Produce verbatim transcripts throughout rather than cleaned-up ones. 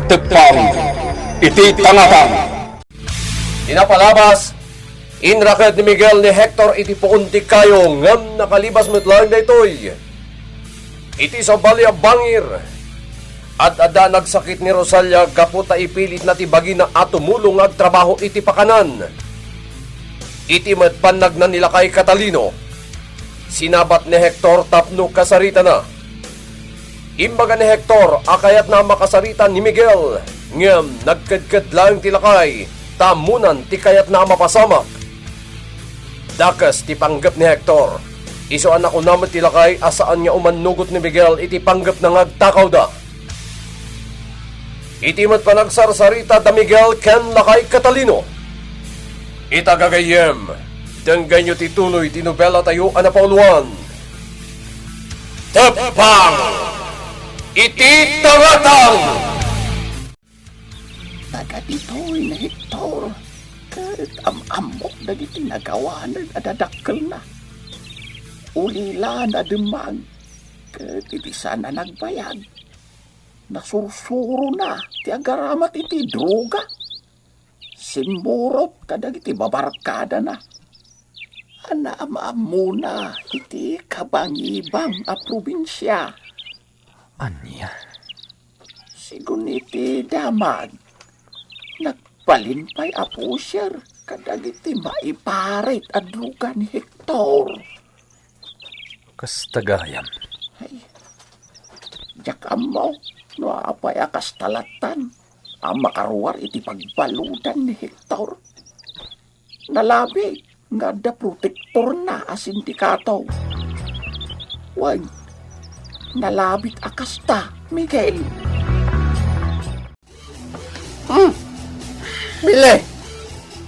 Tepang iti tangatang. Napalabas, inraked ni Miguel ni Hector iti puon ti kayo ngem nakalibas met laeng daytoy. Iti sabali a bangir, ad-adda nagsakit ni Rosalia gapu ta ipilitna ti bagina a tumulong nga agtrabaho iti pakanan. Iti met pannagna ni Lakay Catalino, sinabat ni Hector tapno kasaritana. Imbaga ni Hector a kayatna a makasarita ni Miguel, ngem nagkedked laeng ti lakay ta ammonan ti kayatna a mapasamak. Dakes ti panggep ni Hector. Isu a nakuna met ti lakay a saan nga umannugot ni Miguel iti panggepna nga agtakawda. Iti met panagsarsarita da Miguel ken Lakay Catalino. Ita gagayyem, denggayyo ti tuloy ti nobela tayo a napauluan. Tepang iti tangatang! Taga ditoy ni Hector, ket am-ammok dagiti nagawanen a dadakkelna. Ulila nademmag, ket iti saan a nagbayag, nasursurona ti agaramat iti droga. Simmurup kadagiti babarkadana a naam-ammona iti kabangibang a probinsia. Ania? Sigun iti damag, nagbalin pay a pusher kadagiti maiparit a droga ni Hector. Kasta gayam. Ay, diak ammo no apay a kasta lattan a makaruar iti pagbaludan ni Hector. Nalabi nga adda protektorna a sindikato. Wen, nalabit a kasta, Miguel. Hmm. Bili.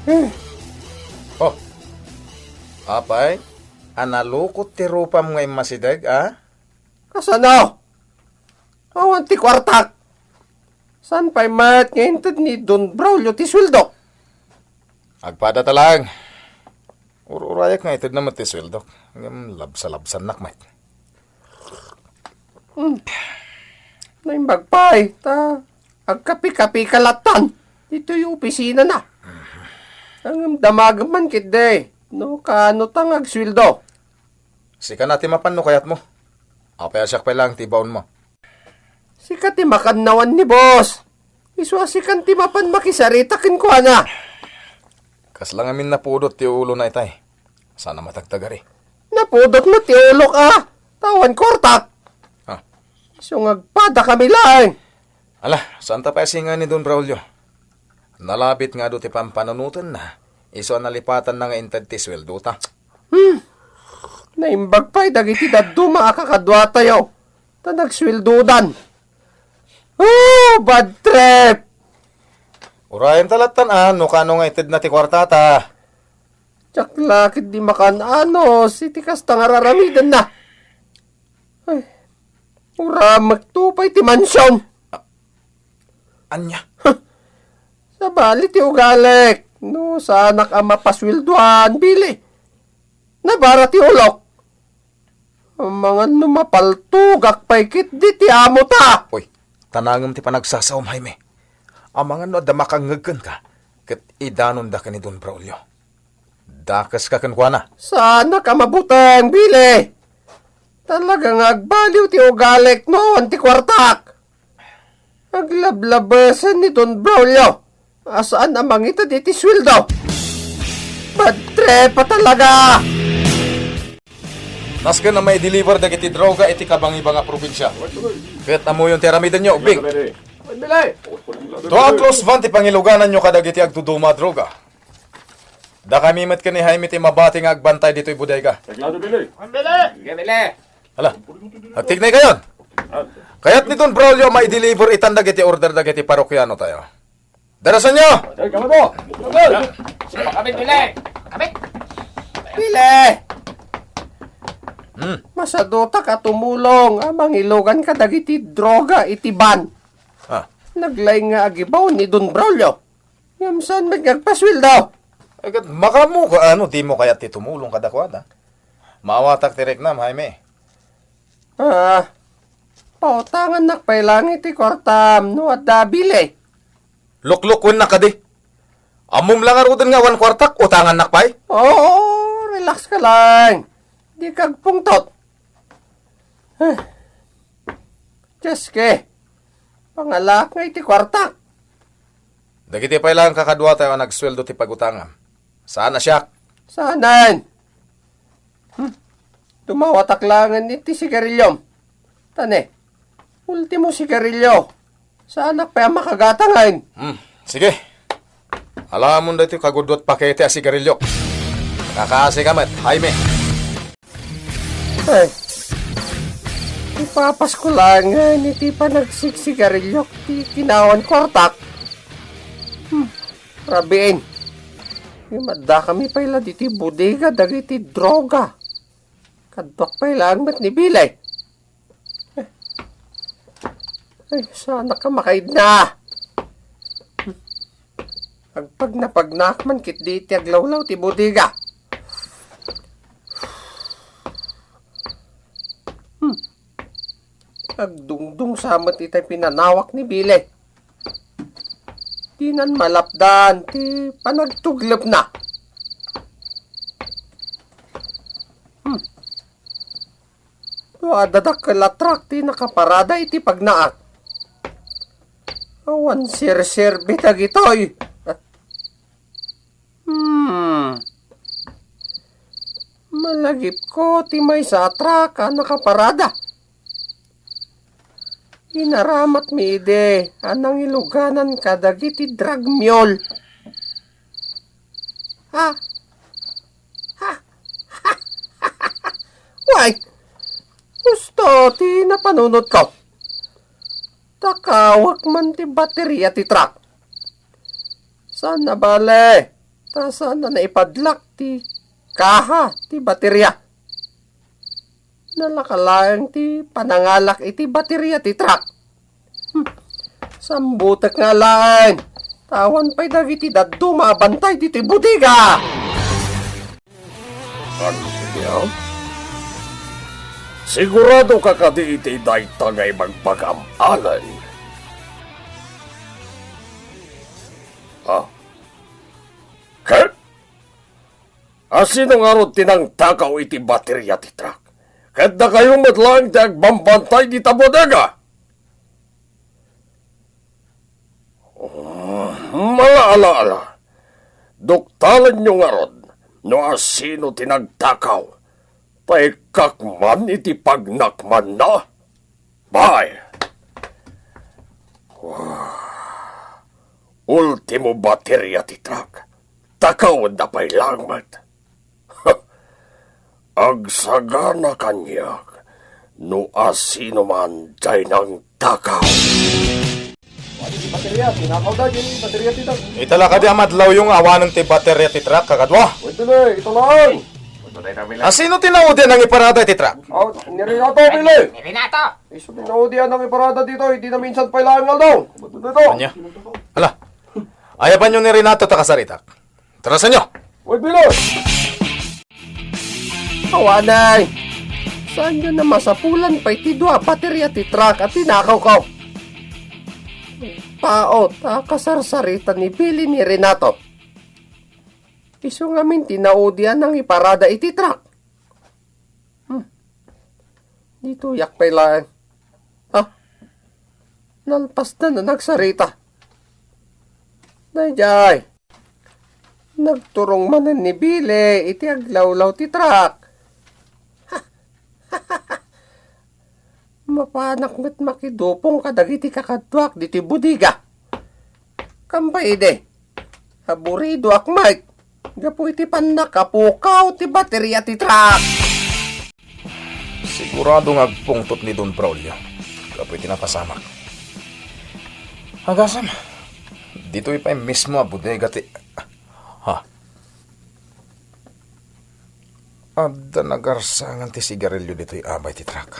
Hmm. Oh. Apay, a nalukot ti rupam nga immasideg, a? Kasano? Awan ti kuartak. Saan pay met nga inted ni Don Braulio ti sueldo? Agpada ta laeng. Ur-urayak nga itedna met ti sueldok. Ngem labsa-labsannak met. Hmm. Naimbag pay, ta agkapi-kapi ka lattan ditoy opisinana. Ngem damagem man ketdi no kaano ta nga agsueldo. Sika na ti mapan no kayatmo. Apay a siak pay laeng ti ibaonmo? Sika ti makannawan ni boss. Isu a sikan ti mapan makisarita kenkuana. Kasla ngamin napudot ti ulona itay. Saan a matagtagari. Napudot met ti ulok a. Ta awan kuartak. Ah. Isu nga agpadakami laeng. Ala, saanta pay a singa ni Don Braulio. Nalabit nga adu ti pampanunotenna, isu a nalipatanna nga inted ti sueldota. Hmm. Naimbag pay dagiti dadduma a kakaduatayo, ta nagsueldodan. Oh, bad trip! Urayen ta lattan a no kano nga itedna ti kuartata. Diak la ketdi makan-anos iti kasta nga raramidenna. Ay, uramekto pay ti mansion. A-, ania? Huh. Sabali ti ugalek. No saanak a mapasueldoan, Bili. Nabara ti ulok. Amangan no mapaltugak pay ketdi ti amota. Uy, tanangem ti panagsasaom, Jaime. Amangan no adda makangngeg kenka, ket idanonda ken ni Don Braulio. Dakeska kenkuana. Saanak a mabuteng, Bili. Talaga nga agbaliw ti ugalek no awan ti kuartak. Aglablabesen ni Don Braulio a saan a mangited iti sueldo. Bad trip a talaga! Nasken a maideliver dagiti droga iti kabangibang a probinsia. Ket ammoyon ti aramidenyo, ubbing. Tua a close van ti pangilugananyo kadagiti agduduma a droga. Dakami met ken ni Jaime ti mabati nga agbantay ditoy bodega. Hala, agtignaykayon. Kayat ni Don Braulio a maideliver itan dagiti order dagiti parokiano tayo. Darasanyo! Pakabit, Bili! Pakabit! Bili! Hmm. Masadutak a tumulong a mangilugan kadagiti droga iti van. Ah. Naglaing nga agibaw ni Don Braulio. Ngem saan met nga agpasueldo? Ay, ket makaammo ka, ano, dimo kayat ti tumulong kadakuada. Maawatak ti riknam, Jaime. Ah, Pautangannak pay laeng iti kuartam no adda bili. Luklukuennak kadi. Ammom la ngaruden nga awan kuartak, utangannak pay? Oo, relax ka laeng. Dika agpungtot. Ay. Diyos ke, pangalaak nga iti kuartak. Dagiti pay laeng kakaduatayo a nagsueldo ti pagutangam. Saan a siak? Saanen? Hmm. Dumawatak laengen iti sigariliom. Tane, ultimo sigarilio. Saanak pay a makagatangen. Hmm, sige. Alamon daytoy kagudua a pakete a sigarilio. Makakaasika met, Jaime. Ay, ipapasko laengen iti panagsigsigariliok ti kinawan kuartak. Hmm, rabiin. Imaddakami pay la ditoy bodega dagiti droga. Kaduak pay laeng met ni Billy. Ay, saanak a makaidna. Agpagnapagnaak man ketdi iti aglawlaw ti bodega. Hmm. Agdungdungsa met itay pinanawak ni Billy. Dinan malapdan ti panagtuglepna. Hmm. Dua a dadakkel a truck ti nakaparada iti pagnaak. Awan serserbi dagitoy. Hmm. Malagipko ti maysa a truck a nakaparada. Inaramatmi idi a nangiluganan kadagiti drug mule. Ha? Ha? Way, husto ti napanunotko. Takawek man ti bateria ti truck. Saan a bale, ta saan a naipadlak ti kaha ti bateria. Nalaka laeng ti panangalak iti bateria ti truck. Hmm. Sambutek nga laeng. Awan pay dagiti dadduma a bantay ditoy bodega. Ania? Sigurado ka kadi iti dayta nga ibagbagam, Alan? Ah. Ket? Asino ngarud ti nangtakaw iti bateria ti truck? Ket dakayo met laeng ti agbambantay dita bodega? Oh, ala, ala, ala. Duktalenyo ngarud no asino ti nagtakaw. Ta ikkak man iti pagnakmanna. Bay! Ultimo bateria ti truck. Takawenna pay laeng met. Agsagana kaniak no asino man jay nangtakaw. Bateria, tinakaw da, di bateria ti truck. Ita la kadi a madlawyo nga awanen ti bateria ti truck, kakadua. Wait, tuloy, ita lang. Asino ti naudian a nangiparada iti truck? Oh, ni Renato, Billy. Ni Renato. Isu ti naudian a nangiparada ditoy, di na minsan pay laeng nga aldaw. Ba't dito? Ania? Hala, ayabanyo ni Renato ta kasaritak. Tarasanyo! Uy, Billy! Awanay! Saanyo a masapulan pay ti dua a bateria ti truck a tinakawko? Pao ta kasarsarita ni Billy ni Renato. Isu ngamin ti naudian a nangiparada iti truck. Hmm. Ditoyak pay laeng. Ha? Nalpasdan a nagsarita. Daydiay. Nagturong manen ni Billy iti aglawlaw ti truck. Mapanak met makidupong kadagiti kakaduak ditoy bodega. Kampay idi, aburidoak met gapu iti pannakapukaw ti bateria ti truck. Sigurado nga agpungtot ni Don Braulio gapu iti napasamak. Agasem, ditoy pay mismo a bodega ti, ha? Adda nagarsangan ti sigarilio ditoy abay ti truck.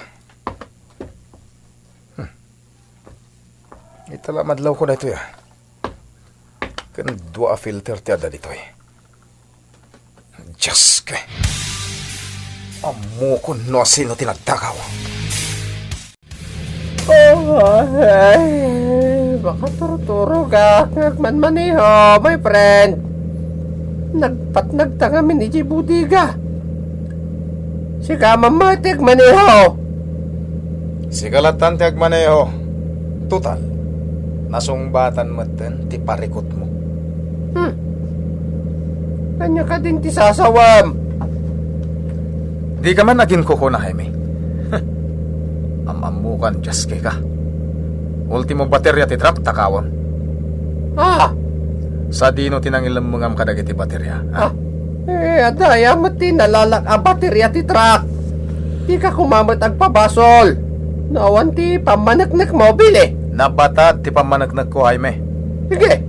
Hmm. Ita la madlawko daytoy, a. Ken dua a filter ti adda ditoy. Diyos ko. Ammokon no asino ti nagtakaw. Oh, ay, makaturturogak nga agmanmaneho, my friend. Nagpatnagta ngamin idiay bodega. Sika man met ti agmaneho. Sika lattan ti agmaneho. Total, nasungbatan metten ti parikutmo. Hmm. Ania kadin ti sasawem? Dika man aginkukuna, Jaime. Am-ammokan, diaske ka. Ultimo bateria ti truck, takawem. Ah! Sadino ti nangilemmengam kadagiti bateria, ha? Ah, eh, adda aya met ti nalalak a bateria ti truck. Dika koma met agpabasol. No awan ti pammaneknekmo, Billy. Nabatad ti pammaneknekko, Jaime. Sige,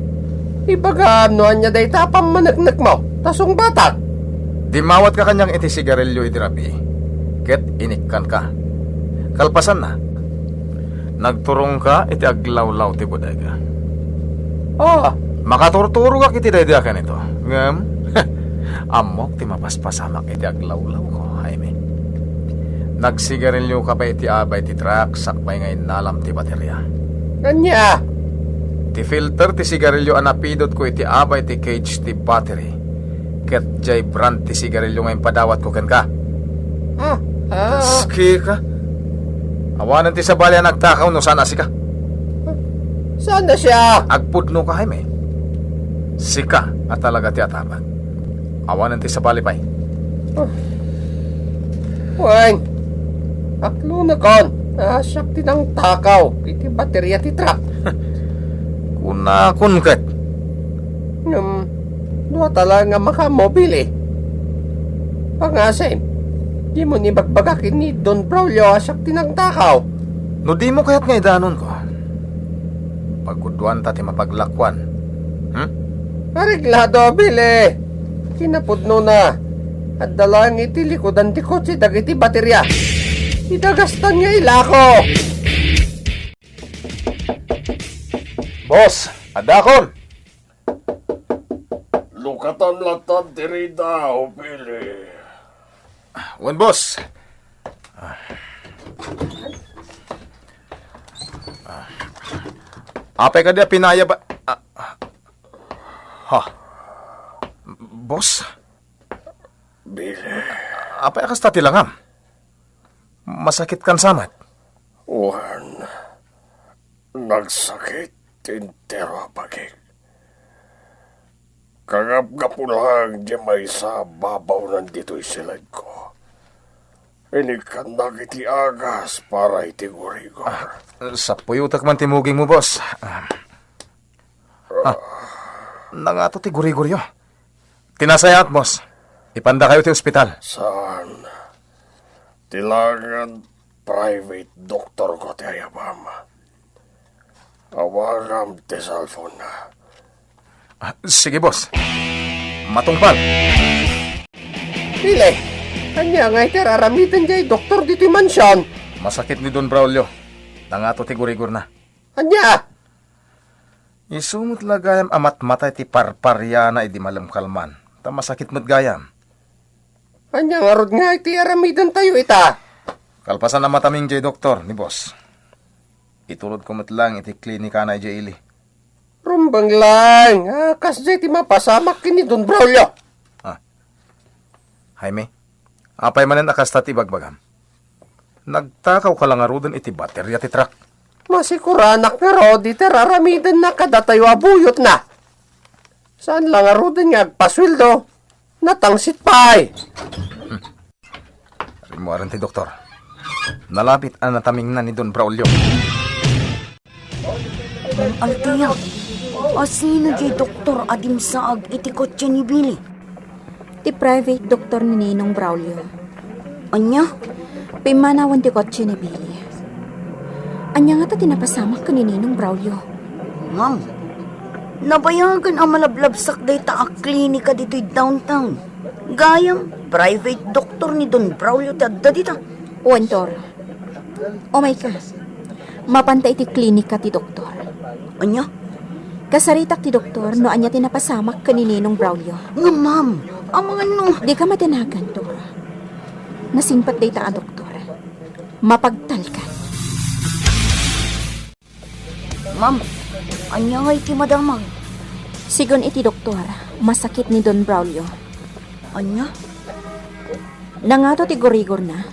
ibagam no ania dayta a pammaneknekmo, ta sungbatak. Dimmawatka kaniak iti sigarilio idi rabii, ket inikkanka. Kalpasanna, nagturongka iti aglawlaw ti bodega. Ah. Makaturturogak iti daydi a kanito. Ngem, ammok ti mapaspasamak iti aglawlawko, Jaime. Nagsigarilioka pay iti abay ti truck sakbay nga innalam ti bateria. Ania? Ti filter ti sigarilio a napidutko iti abay ti cage ti battery. Ket diay brand ti sigarilio nga impadawatko kenka. Ah, ah. Askika. Awanen ti sabali a nagtakaw no saan a sika. Saan a siak? Agpudnoka, Jaime. Sika a talaga ti atabag. Awanen ti sabali pay. Ah. Wen, aklonekon a siak ti nangtakaw iti bateria ti truck. Kunakon ket. Ngem, duata laeng a makamobil, eh. Pangasim, dimo ni ibagbaga ken ni Don Braulio a siak ti nangtakaw. No dimo kayat nga idanonko, pagudduanta ti mapaglakuan. Hmm? Areglado, Billy. Kinapudnona, adda laeng iti likudan ti kotse dagiti bateria. Idagastan nga ilako. Boss, addakon! Lukatam latta ti rida, Billy. Wen, boss. Apay kadi a pinayab a, ah, ha? Boss? Billy. Apay a kasta ti langam? Masakit kan samet? Wen, nagsakit ti entero a bagik. Kagapgapu laeng diay maysa a babaonan ditoy siledko. Inikkannak iti agas para iti gurigor. Ah, sapuyotek man ti mugingmo, boss. Ah. Ah, nangato ti gurigoryo. Ti nasayaat, boss. Ipandakayo ti ospital. Saan? Ti laengen private doktorko ti ayabam. Awagam ti cellphone-na. Ah, sige, boss. Matungpal. Billy, ania ngay ti ar-aramiden diay doktor ditoy mansion? Masakit ni Don Braulio. Nangato ti gurigorna. Ania? Isu met la gayam a matmatay ti parpariana idi malem kalman, ta masakit met gayam. Ania ngarud nga iti aramidentayo ita? Kalpasan a mataming diay doktor ni boss, itulodko met laeng iti klinikana idiay ili. Rumbeng laeng a kasdiay ti mapasamak ken ni Don Braulio. Ah. Jaime, apay manen a kasta ti ibagbagam? Nagtakawka la ngaruden iti bateria ti truck. Masikuranak ngarud iti ar-aramidenna kadatayo a buyotna. Saan la ngaruden nga agpasueldo, natangsit pay. Rimmuaren ti doktor. Nalabit a natamingna ni Don Braulio. Althea, asino diay doktor a dimsaag iti kotse ni Billy? Ti private doktor ni Ninong Braulio. Ania? Pimmanawen ti kotse ni Billy. Ania ngata ti napasamak ken ni Ninong Braulio? Ma'am, nabayagen a malablabsak dayta a klinika ditoy downtown. Gayam, private doktor ni Don Braulio ti adda dita. Wen, Tor. Umayka. Mapanta iti klinika ti doktor. Ania? Kasaritak ti doktor no ania ti napasamak ken ni Ninong Braulio. Nga, ma'am, amangan no. Dika madanagan, Tor. Nasingpet dayta a doktor. Mapagtalkan. Ma'am, ania nga iti madamag? Sigun iti doktor, masakit ni Don Braulio. Ania? Nangato ti gurigorna,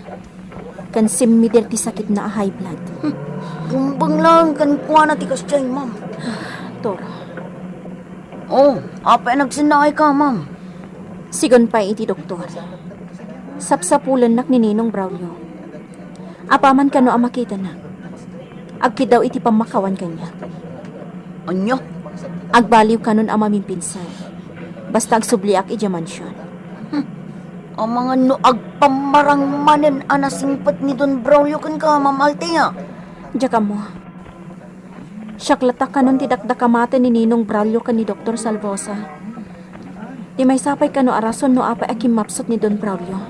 ken simmider ti sakitna a high blood. Hmm, rumbeng laeng kenkuana ti kasdiay, ma'am. Toro. Oh, apay a nagsennaayka, ma'am? Sigun pay iti doktor, sapsapulennak ni Ninong Braulio. Apaman kano a makitanak, agkiddaw iti pammakawan kaniak. Ania? Agbaliw kanon a mamimpinsay, basta agsubliak idiay mansion. Hmm. Amangan no agpammarang manen a nasingpet ni Don Braulio kenka, Ma'am Althea. Diak ammo. Siak latta kanon ti dakdakamaten ni Ninong Braulio ken ni Doktor Salvosa. Ti maysa pay kano a rason no apay a kimmapsut ni Don Braulio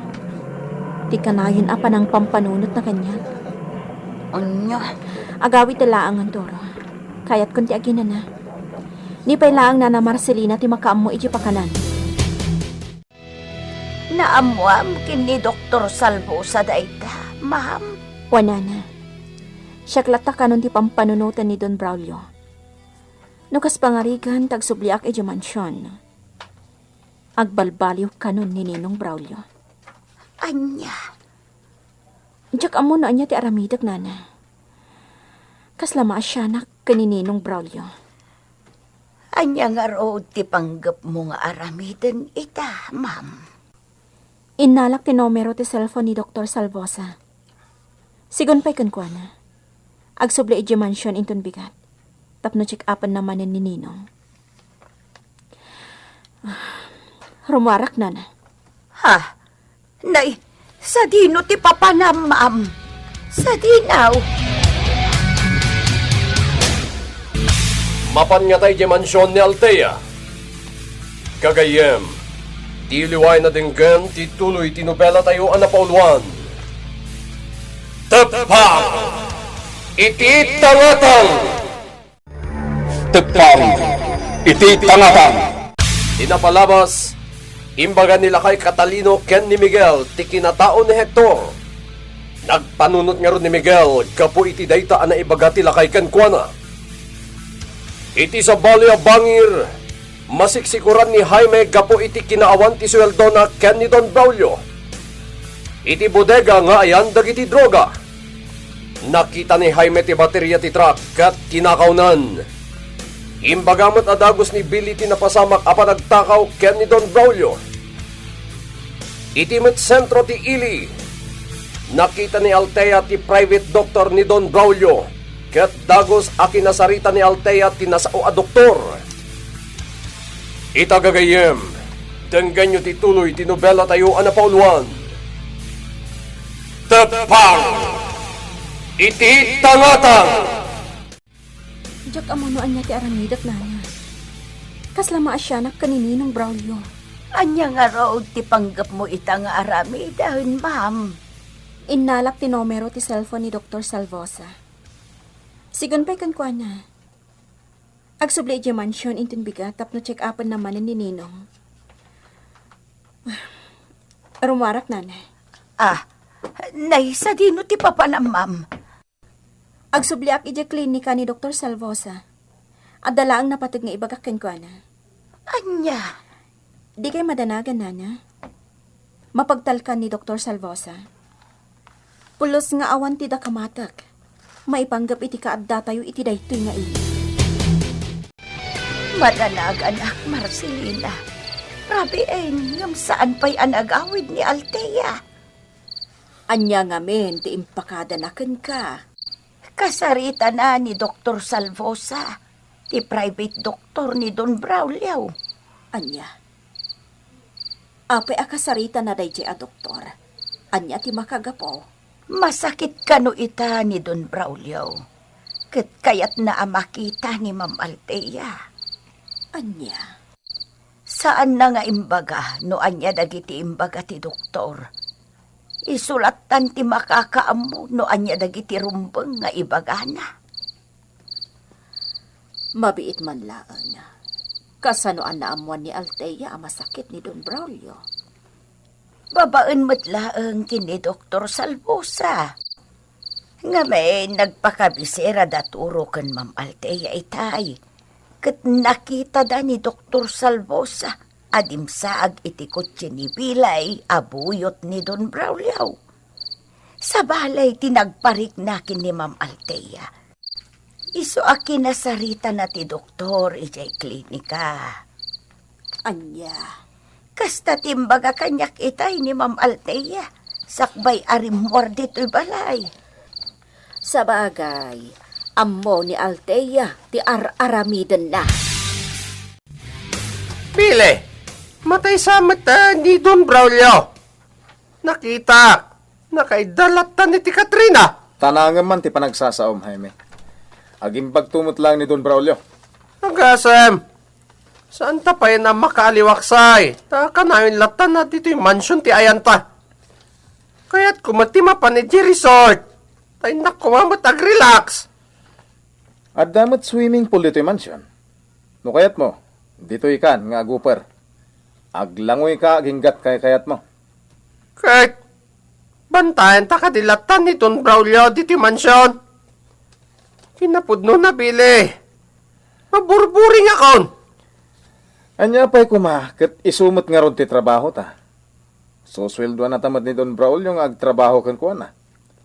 ti kanayon a panangpampanunotna kaniak. Ania? Agawidta laengen, Toro. Kayatkon ti aginana. Ni pay laeng Nana Marcelina ti makaammo iti pakanan. Naammoam ken ni Doktor Salvosa dayta, ma'am? Wen, Nana. Siak latta kanon ti pampanunoten ni Don Braulio. No kas pangarigan, ta agsubliak idiay mansion, agbalbaliw kanon ni Ninong Braulio. Ania? Diak ammo no ania ti aramidek, Nana. Kasla maasianak ken ni Ninong Braulio. Ania ngarud ti panggepmo nga aramiden ita, ma'am? Innalak ti numero ti cellphone ni Doktor Salvosa. Sigun pay kenkuana, agsubli idiay mansion inton bigat tapno check-upenna manen ni Ninong. Rummuarak, Nana. Ha? Nay, sadino ti papanam, ma'am? Sadino? Mapan ngata idiay mansion ni Althea. Gagayyem, ti liwayan a denggen ti tuloy ti nobelatayo a napauluan. Teppang iti tangatang! Teppang iti tangatang! Ti napalabas, imbaga ni lakay Catalino ken ni Miguel ti kinatao ni Hector. Nagpanunot ngarud ni Miguel gapu iti dayta a naibaga ti lakay kenkuana. Iti sabali a bangir, masiksikoran ni Jaime gapu iti kinaawan ti sueldona ken ni Don Braulio. Iti bodega nga ayan dagiti droga. Nakita ni Jaime ti bateria ti truck ket tinakawnan. Imbaga met a dagus ni Billy ti napasamak a panagtakaw ken ni Don Braulio. Iti met sentro ti ili, nakita ni Althea ti private doctor ni Don Braulio ket dagus a kinasarita ni Althea ti nasao a doktor. Ita gagayyem, denggenyo ti tuloy ti nobelatayo a napauluan. Teppang iti tangatang! Diak ammo no ania ti aramidek, Nana. Kasla maasianak ken ni Ninong Braulio. Ania ngarud ti panggepmo ita nga aramiden, ma'am? Innalak ti numero ti cellphone ni Doktor Salvosa. Sigun pay kenkuana, agsubli idiay mansion inton bigat tapno check-upenna manen ni Ninong. Rummuarak, Nana. Ah, nay, sadino ti papanam, ma'am? Agsubliak idiay klinika ni Doktor Salvosa. Adda laeng napateg nga ibagak kenkuana. Ania? Dikay madanagan, Nana. Mapagtalkan ni Doktor Salvosa. Pulos nga awan ti dakamatek maipanggep iti kaaddatayo iti daytoy nga ili. Madanaganak, Marcelina. Rabien, ngem saan pay a nagawid ni Althea. Ania ngamin ti impakadana kenka? Kasaritana ni Doktor Salvosa, ti private doktor ni Don Braulio. Ania? Apay a kasaritana daydiay a doktor? Ania ti makagapu? Masakit kano ita ni Don Braulio, ket kayatna a makita ni Ma'am Althea. Ania? Saanna nga imbaga no ania dagiti imbaga ti doktor. Isulattan ti makakaammo no ania dagiti rumbeng nga ibagana. Mabiit man laeng. Kasano a naammuan ni Althea a masakit ni Don Braulio? Babaen met laeng ken ni Doktor Salvosa. Ngamin, nagpakabisera da Turo ken Ma'am Althea itay, ket nakitada ni Doktor Salvosa a dimsaag iti kotse ni Billy a buyot ni Don Braulio. Sabali ti nagparikna ken ni Ma'am Althea. Isu a kinasaritana ti doktor idiay klinika. Ania? Kasta ti imbaga kaniak itay ni Ma'am Althea, sakbay a rimmuar ditoy balay. Sabagay, ammo ni Althea ti ar-aramidenna. Billy, matay sa met, ah, ni Don Braulio. Nakitak, nakaidda lattan iti Katrina. Tanangem man ti panagsasaom, Jaime. Agimbagto met laeng ni Don Braulio. Agasem, saan ta pay a makaaliwaksay, ta kanayon lattan na ditoy mansion ti ayanta. Kayatko met ti mapan idiay resort, ta innak koma met agrelax. Adda met swimming pool ditoy mansion. No kayatmo, ditoy kan nga aguper. Aglangoyka aginggat kaykayatmo. Ket, bantayan ta kadi lattan ni Don Braulio ditoy mansion. Kinapudno na, Billy. Maburburing akon. Ania pay koma, ket isu met ngarud ti trabaho ta. Susueldoan ta met ni Don Braulio nga agtrabaho kenkuana.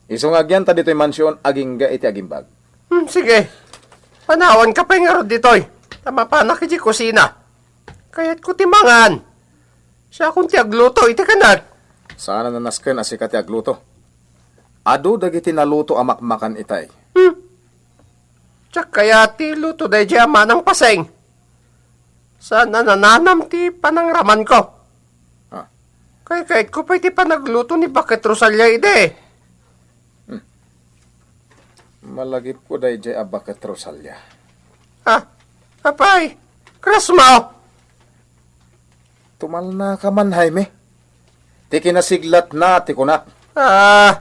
Isu nga agyanta ditoy mansion agingga iti agimbag. Hmm, sige. Panawanka pay ngarud ditoy, ta mapanak idiay kusina. Kayatko ti mangan. Siakon ti agluto iti kanak. Saan a nasken a sika ti agluto. Adu dagiti naluto a makmakan itay. Hmm. Diak kayat ti luto daydiay a manang paseng. Saan a nananam ti panangramanko. Ah. Kaykayatko pay ti panagluto ni Baket Rosalia idi. Hmm. Malagipko daydiay a Baket Rosalia. Ah, apay, krasmo? Tumalnaka man, Jaime. Ti kinasiglatna ti kunak. Ah.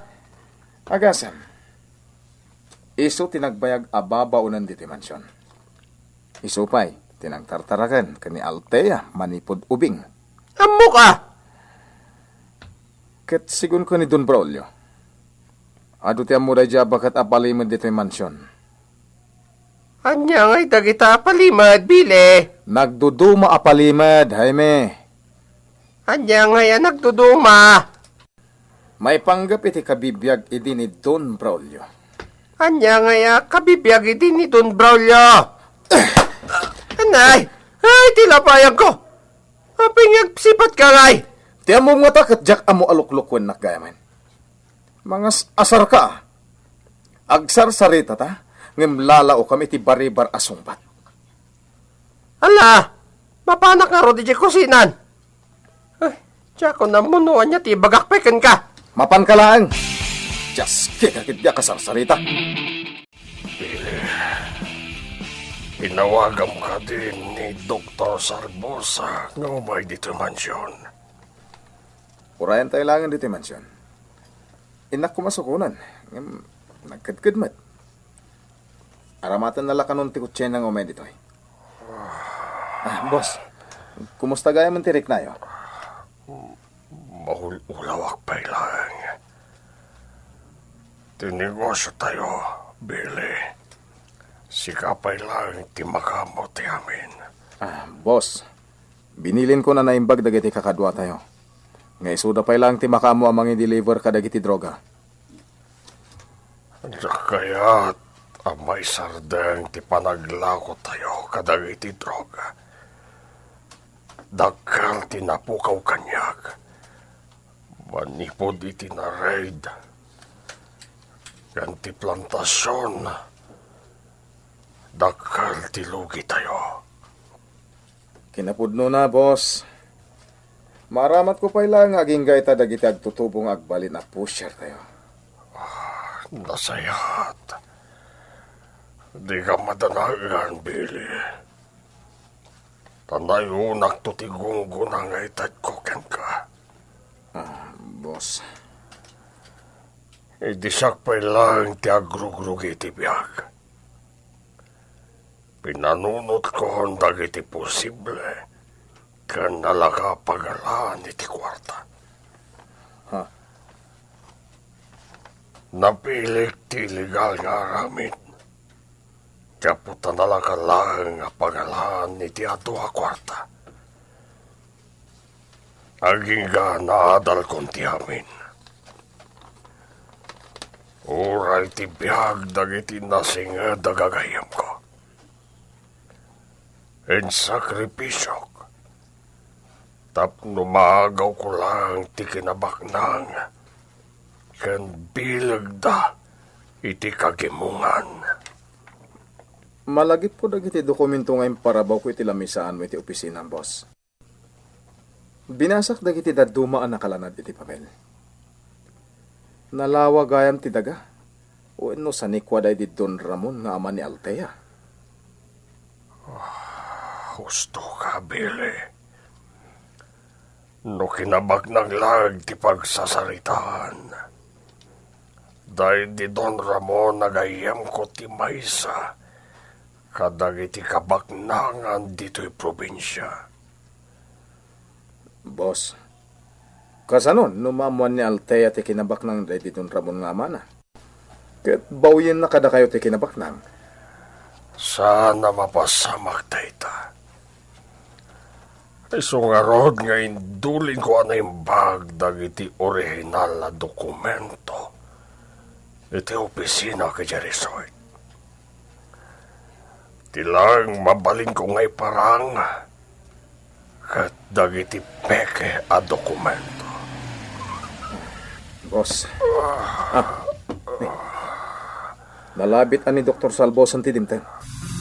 Agasem. Isu ti nagbayag a babaonen ditoy mansion. Isu pay ti nagtartaraken ken ni Althea manipud ubing. Ammok a! Ket sigun ken ni Don Braulio, adu ti ammo daydiay a baket a palimed ditoy mansion. Ania ngay dagita a palimed, Billy? Nagduduma a palimed, Jaime. Ania ngay a nagduduma? Maipanggep iti kabibiag idi ni Don Braulio. Ania ngay a kabibiag idi ni Don Braulio? Anay! Ay, ti lapayanko! Apay nga agsipatka ngay? Ti ammom ngata ket diak ammo a luklukuennak gayamen. Mangas-asarka, a. Agsarsaritata, ngem lalaokam iti baribar a sungbat. Ala, mapanak ngarud idiay kusinan. Ay, diakon ammo no ania ti ibagak pay kenka. Mapanka laeng. Diak ket diak a sarsarita. Billy, inawagam kadi ni Doktor Salvosa nga umay ditoy mansion. Urayan tayo laengen ditoy mansion. Innak koma sukonen, ngem nagkedked met. Aramatenna la kanon ti kotsena nga umay ditoy. Ah, boss, kumusta gayamen ti riknayo? Mahul-ulawak pay laeng. Ti negosio tayo, Billy. Sika pay laeng ti makaammo ti amin. Ah, boss, binilinko a naimbag dagiti kakadua tayo. Nga isuda pay laeng ti makaammo a mangi-deliver kadagiti droga. Diak kayat a maisardeng ti panaglako tayo kadagiti droga. Dakkel ti napukaw kaniak. Manipud iti na-raid ken ti plantasion, dakkel ti lugi tayo. Kinapudnona, boss. Maaramatko pay laeng nga agingga ita dagiti agtutubo nga agbalin a pusher tayo. Ah, nasayaat. Dika madanagan, Billy. Ta nayonakto ti gunggona nga itedko kenka. Ah, boss. Idi siak pay laeng ti agrugrugi iti biag. Pinanunotkon dagiti posible ken nalaka a pagalaan iti kuarta. Ha? Napilik ti illegal nga aramid. Gapu ta nalaka laeng a pangalaan iti adu a kuarta. Agingga naadalkon ti amin. Uray ti biag dagiti nasinged a gagayyemko. Insakripisiok tapno maagawko laeng ti kinabaknang ken bilegda iti kagimongan. Malagipko dagiti dokumento nga imparabawko iti lamisaanmo iti opisinam, boss. Binasak dagiti dadduma a nakalanad iti papel. Nalawa gayam ti daga, wenno sanikua daydi Don Ramon nga ama ni Altea? Ah, husto ka, Billy. No kinabaknang laeng ti pagsasaritaan, daydi Don Ramon a gayyemko ti maysa kadagiti kabaknangan ditoy probinsia. Boss, kasano no maammoan ni Altea ti kinabaknang daydi Don Ramon nga amana? Ket bawyenna kadakayo ti kinabaknang? Saan a mapasamak dayta. Isu ngarud nga indulinko a naimbag dagiti orihinal a dokumento iti opisina ken Jerisoy. Ti laeng mabalinko nga iparang ket dagiti peke a dokumento. Boss. Ah. Nalabit a ni Doktor Salvosan ti dimteng.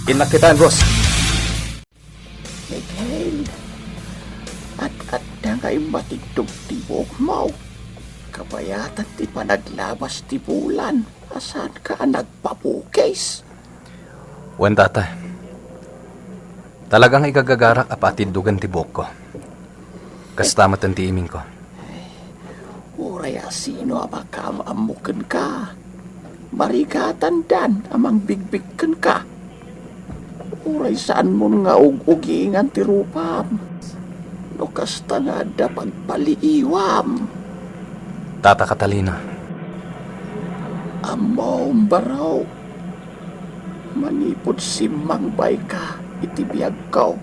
Innak kitaen, boss. Miguel, at-adda nga immatindog ti buokmo. Kabayatan ti panaglabas ti bulan a saanka a nagpapukis. Wen, tata. Talaga nga igagagarak a patindugan ti buokko. Kasta met ti imingko. Uray a sino a makaam-ammo kenka, marigatandan a mangbigbig kenka. Uray saanmon nga ug-ugingan ti rupam, no kasta nga adda pagpaliiwam. Tata Catalina. Ammom, barok, manipud simmangbayka iti biagko,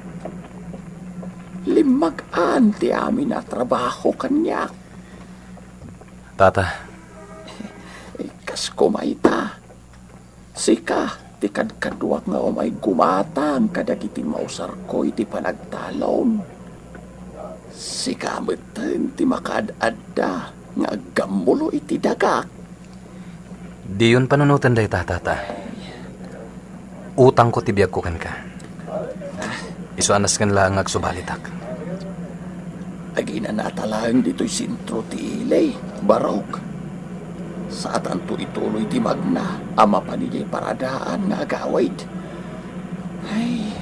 limmagan ti amin a trabaho kaniak. Tata. Kas koma ita, sika ti kadkaduak nga umay gumatang kadagiti mausarko iti panagtalon. Sika metten ti makaad-adda nga aggammulo iti dagak. Diyon panunoten dayta, tata. Utangko ti biagko kenka. Isu a nasken laeng nga agsubalitak. Aginanata laeng ditoy sentro ti ili, barok. Saatanto ituloy ti magna a mapan idiay paradaan nga agawid. Ay,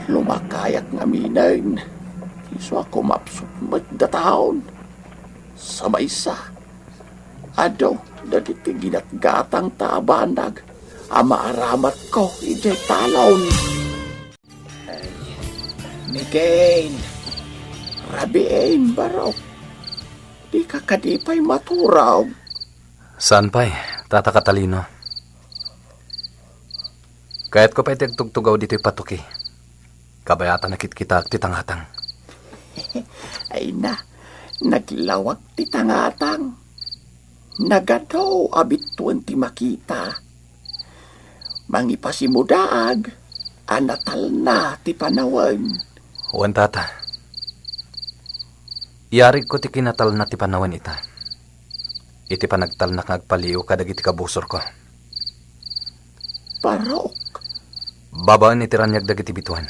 lumakayak ngaminen. Isu a kumapsut met dataon. Sa maysa, adu dagiti ginatgatangta a banag a maaramatko idiay talon. Ay, Miguel, rabiin, barok. Dika kadi pay maturog? Saan pay, Tata Catalino. Kayatko pay ti agtugtugaw ditoy patoki. Kabayatan a kitkitaak ti tangatang. Ay na, naglawag ti tangatang. Nagadu a bituen ti makita. Mangipasimudaag a natalna ti panawen. Wen, tata. Iyarigko ti kinatalna ti panawen ita. Iti panagtalnak nga agpaliiw kadagiti kabusorko. Barok. Babaen iti raniag dagiti bituen.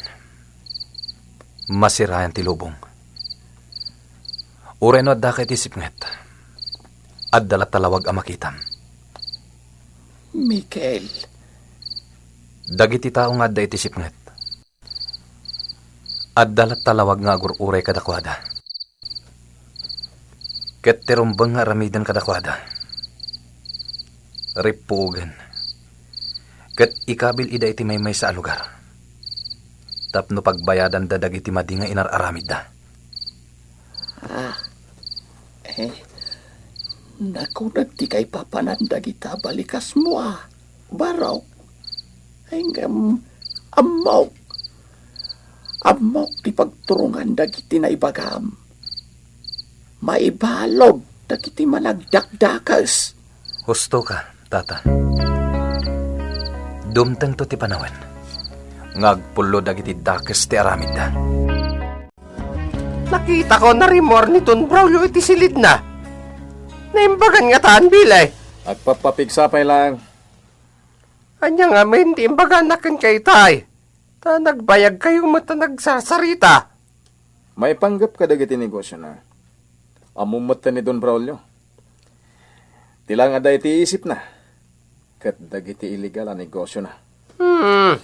Masirayan ti lubong. Uray no addaka iti sipnget, adda latta lawag a makitam. Miguel. Dagiti tao nga adda iti sipnget, adda latta lawag nga agur-uray kadakuada. Ket ti rumbeng nga aramiden kadakuada, rippuogen, ket ikabil ida iti maymaysa a lugar, tapno pagbayadanda dagiti madi nga inar-aramidda. Ah, eh, Nakunat ti kaipapanan dagita balikasmo a, Barok. Ay ngem, ammok. Ammok ti pagturungan dagiti naibagam. Maibalud dagiti managdakdakes. Husto ka, Tata. Dumtengto ti panawen nga agpullo dagiti dakes ti aramidda. Nakitako a narimmuar ni Don Braulio iti silidna. Naimbagan ngata, Billy. Agpappapigsa pay laeng. Ania ngamin ti imbagana kenka itay? Ta nagbayagkayo met a nagsarsarita. Maipanggep kadagiti negosiona. Ammom met ni Don Braulio. Ti laeng adda iti isipna ket dagiti illegal a negosiona. Hmm.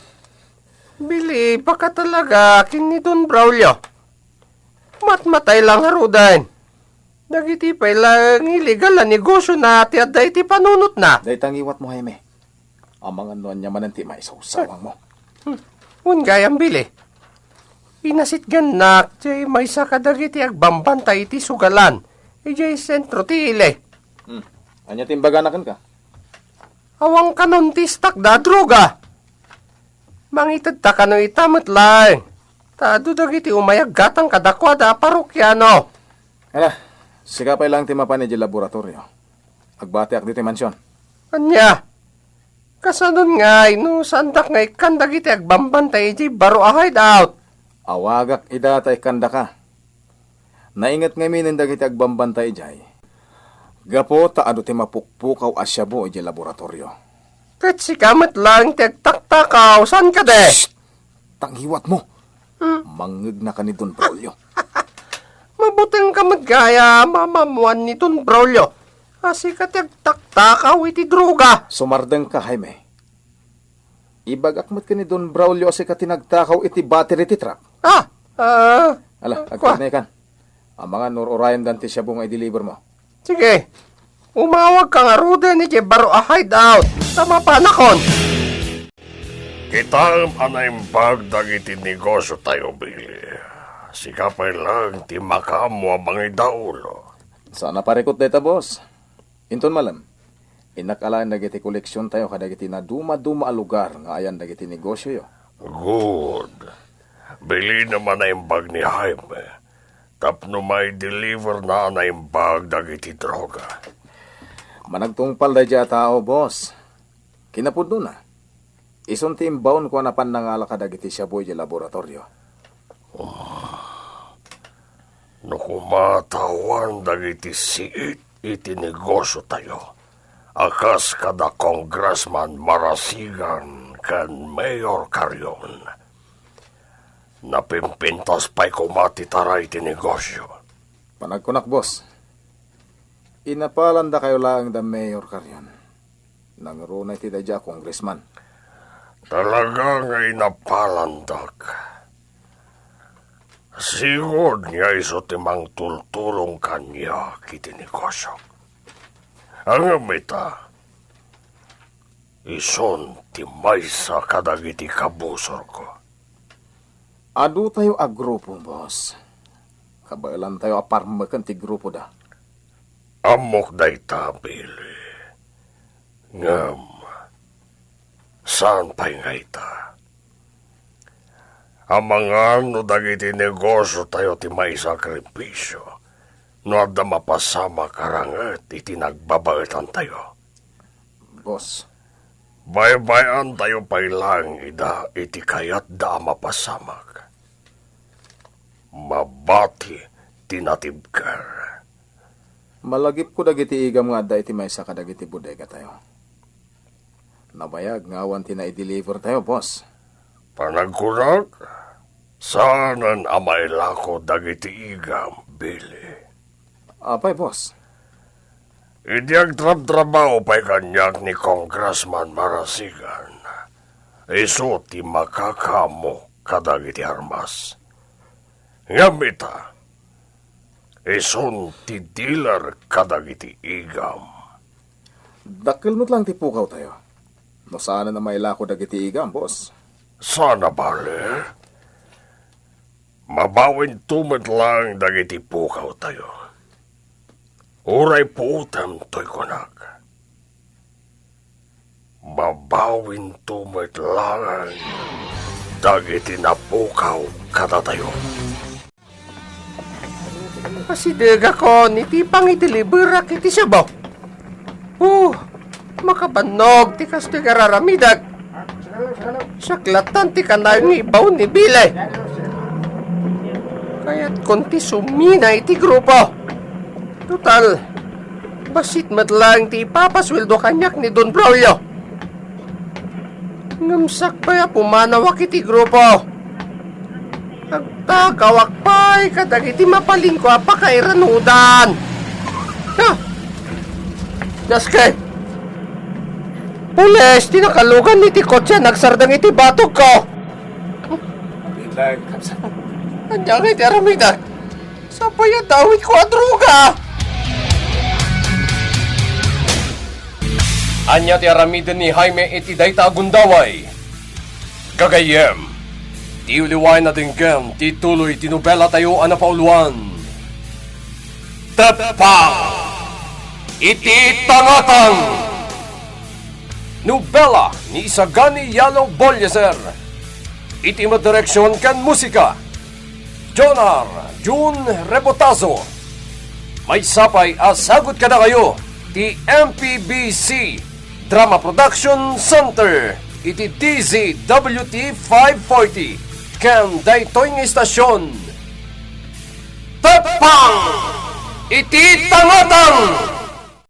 Billy, baka talaga ken ni Don Braulio. Matmatay la ngaruden. Dagiti pay laeng illegal a negosiona ti adda iti panunotna. Dayta ngiwatmo, Jaime. Amangan no ania manen ti maisawsawangmo. Hmm. Wen gayam, Billy. Inasitgannak ti maysa kadagiti agbambantay iti sugalan idiay sentro ti ili. Hmm. Ania ti imbagana kenka? Awan kanon ti istakda a droga. Mangitedta kano ita met laeng. Ta adu dagiti umay aggatang kadakuada a parokiano. Ala, sika pay laeng ti mapan idiay laboratorio. Agbatiak ditoy mansion. Ania? Kasanon ngay no saandak nga ikkan dagiti agbambantay idiay baro a hideout? Awagak ida ta ikkandaka. Nainget ngaminen dagiti agbambantay idiay. Gapu ta adu ti mapukpukaw a shabu idiay laboratorio. Ket sika met laeng ti agtaktakaw, saan kadi? Shh! Ta ngiwatmo. Hmm? Mangngegnaka ni Don Braulio. Mabutengka met gayam a maammuan ni Don Braulio a sika ti agtaktakaw iti droga. Sumardengka, Jaime. Ibagak met ken ni Don Braulio a sika ti nagtakaw iti battery ti truck. Ah, ah, Ala, kua. Agkarnekan. Amangan no ur-urayenda ti shabu nga i-deliver mo. Sige. Umawagka ngaruden idiay baro a hideout. Ta mapanakon. Kitaem a naimbag dagiti negosiotayo, Billy. Sika pay laeng ti makaammo a mangidaulo. Saan a parikut dayta, boss. Inton malem, innak alaen dagiti koleksiontayo kadagiti nadumaduma a lugar nga ayan dagiti negosioyo. Good. Bilinem a naimbag ni Jaime tapno mai-deliverna a naimbag dagiti droga. Managtungpal daydiay a tao, boss. Kinapudnona, isun ti imbaonko a napan nangala kadagiti shabu idiay laboratorio. No koma ta awan dagiti siit iti negosiotayo a kas kada Congressman Marasigan ken Mayor Carrion, napimpintas pay koma ti taray ti negosio. Panagkunak, boss, inapalandakayo laeng da Mayor Carrion. Nangruna iti daydiay a congressman. Talaga nga inapalandak. Sigud nga isu ti mangtultulong kaniak iti negosio. Ngem ita, isun ti maysa kadagiti kabusorko. Adutayo a grupo, boss. Kabaelantayo a parmeken ti grupoda. Ammok dayta, Billy. Ngem, saan pay nga ita? Amangan no dagiti negosiotayo ti maisakripisio no adda mapasamak a ranget iti nagbabaetantayo. Boss. Baybay-antayo pay laeng ida iti kayatda a mapasamak. Mabati ti natibker. Malagipko dagiti igam nga adda iti maysa kadagiti bodegatayo. Nabayag nga awan ti nai-delivertayo, boss. Panagkunak, saanen a mailako dagiti igam, Billy. Apay, boss? Idi agtrabtrabaho pay kaniak ni Congressman Marasigan, isu ti makakaammo kadagiti armas. Ngem ita, isun ti dealer kadagiti igam. Dakkel met laeng ti pukawtayo. No saanen a mailako dagiti igam, boss. Saan a bale? Mabawento met laeng dagiti pukawtayo. Uray puotem toy kunak, babawinto met laeng dagiti napukaw kadatayo. Asidegakon iti pangideliberak iti Cebu. Oh, makabannog ti kastoy nga raramidek. Siak lattan ti kanayon nga ibaon ni Billy. Kayatkon ti sumina iti grupo. Total, bassit met laeng ti ipapasueldo kaniak ni Don Braulio. Ngem sakbay a pumanawak iti grupo, agtagawak pay kadagiti mapalinko a pakairanudan. Ha! Daske! Pulis ti nakalugan iti kotse a nagsardeng iti batogko! Ania nga iti aramidek? Sapay a dawitko a droga! Ania ti aramiden ni Jaime iti dayta a gundaway? Gagayyem, ti uliwaen a denggen ti tuloy ti nobelatayo a napauluan, Teppang iti Tangatang! Nobela ni Isagani Yalo Bolleser. Iti madireksion ken musika, Jonar Jun Rebotazo. Maysa pay a sagut kadakayo ti M P B C Drama Production Center iti D Z W T five forty ken daytoy nga istasion, Teppang iti Tangatang!